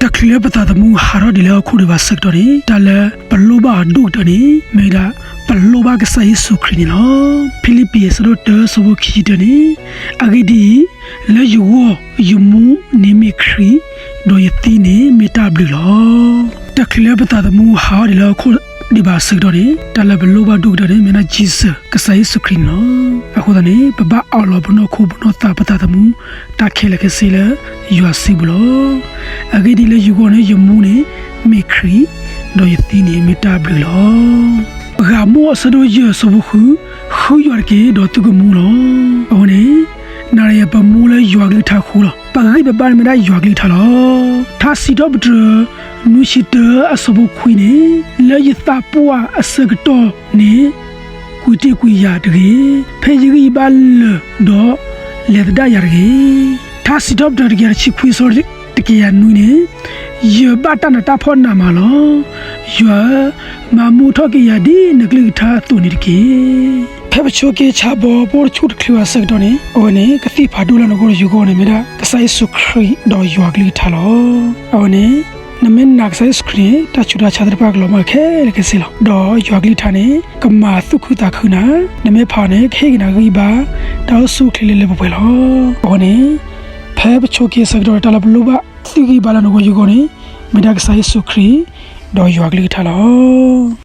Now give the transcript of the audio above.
တၢ်ချုးလၢပသးသမူဟးထီၣ်ဒံးလၢဟီၣ်ခိၣ်ဒံးဘၣ်အဆၢကတီၢ်န့ၣ် တၢ်လၢပလိၣ်ဘၣ်အီၤဒိၣ်ကတၢၢ်န့ၣ် မ့ၢ်ဝဲဒၣ် ပလိၣ်ဘၣ်ကစၢ်ယ့ၣ်ၡူးခရံာ်န့ၣ်လီၤ. ဖံလံးပံၤ အဆၢဒိၣ်တၢ အဆၢဖိခံဆံတၢန့ၣ်, အဂ့ၢ်ဒ်အံၤ, လၢယဂီၢ်ယမူန့ၣ်မ့ၢ်ခရံာ်, ဒီးယသံန့ၣ်မ့ၢ်တၢ်ဘျုးလီၤ. တၢ်ချုးလၢပသးသမူဟးထီၣ်ဒံးလၢဟီၣ်ခိၣ်ဒံးဘၣ်အဆၢကတီၢ်န့ၣ် တၢ်လၢပလိၣ်ဘၣ်ဒိၣ်ကတၢၢ်န့ၣ် မ့ၢ်ဝဲဒၣ် Jesus ကစၢ်ယ့ၣ်ၡူးခရံာ်န့ၣ်လီၤ. အဃိသတးန့ၣ် ပဘၣ်အးလီၤပနီၢ်ခိပနီၢ်သးပသးသမူ တၢ်ခဲလၢာ်ခဲဆ့လၢယွၤစုပူၤလီၤ. အဂ့ၢ်ဒ်အံၤ, လၢယဂီၢ်န့ၣ်ယမူန့ၣ်မ့ၢ်ခရံာ်, ဒီးယသံန့ၣ်မ့ၢ်တၢ်ဘျုးလီၤ. ပှၤမူအဆၢဒိၣ်ယဲၢ်အဆၢဖိဃု, ဃုယွၤတက့ၢ်, ဒီးသုကမူလီၤ. အဃိန့ၣ် နၤယၤပမူလၢယွၤကလုၢ်ကထါဃိလီၤ. ပဂံၢ်ပဘါန့ၣ်မ့ၢ်ဒၣ်ယွၤကလုၢ်ကထါလီၤ. ထါစံးထီၣ်ပတြၢၤ နွံဆံတၢ အဆၢဖိခွံန့ၣ်, လၢယသးပှၢ်အဆၢကတီၢ်န့ၣ် ကွံာ်တ့ၢ်ကွံာ်ယၤတဂ့ၤ. ဖဲယဂံၢ်ယဘါလၢာ်ဒီး လဲၤသဒၣ်ယၤတဂ့ၤ. ထါစံးထီၣ်ပတြၢၤ တကယၤတဆံခွံ အဆၢတကယၤနွံန့ၣ်, ယဘၣ်တၢ်နးတၢ်ဖှီၣ်နးမးလီၤ. ယွၤဧၢ, မၤမူထီၣ်က့ၤယၤဒ်နကလုၢ်ကထါအသိးန့ၣ်တက့ၢ်. ဖဲပဆိးက့ဆါဘီဖိတဆူၣ်တချုးဘၣ်အဆၢကတီၢ်န့ၣ်, အဝဲန့ၣ် ကသံၣ်ဖးဒိၣ်လၢနဂီၢ်ဒီးယဂီၢ်န့ၣ် မ့ၢ်ဒၣ်ကစၢ်ယ့ၣ်ၡူးခရံာ်ဒီးယွၤကလုၢ်ကထါလီၤ. အဝဲန့ၣ် နမ့ၢ်နာ်ကစၢ်ယ့ၣ်ၡူးခရံာ်န့ၣ် တၢ်ဆူးတၢ်ဆါသ့ၣ်တဖၣ်ကလီၤမၢ်ခဲလၢာ်ခဲဆ့လီၤ. ဒီးယွၤကလုၢ်ကထါန့ၣ် ကမၤသူၣ်ခုသးခုနၤ, နမ့ၢ်ဖးအီၤန့ၣ် ကဟ့ၣ်က့ၤနၤဂံၢ်ဘါ တၢ်အိၣ်ဆူၣ်အိၣ်ချ့လၢလၢပှဲၤပှဲၤလီၤ. အဃိန့ၣ် ဖဲပဆိးက့အဆၢကတီၢ်န့ၣ် တၢ်လၢပလိၣ်ဘၣ်သုဂံၢ်ဘါလၢနဂီၢ်ယဂီၢ်န့ၣ် မ့ၢ်ဒၣ်ကစၢ်ယ့ၣ်ၡူးခရံာ် ဒီးယွၤကလုၢ်ကထါလီၤ.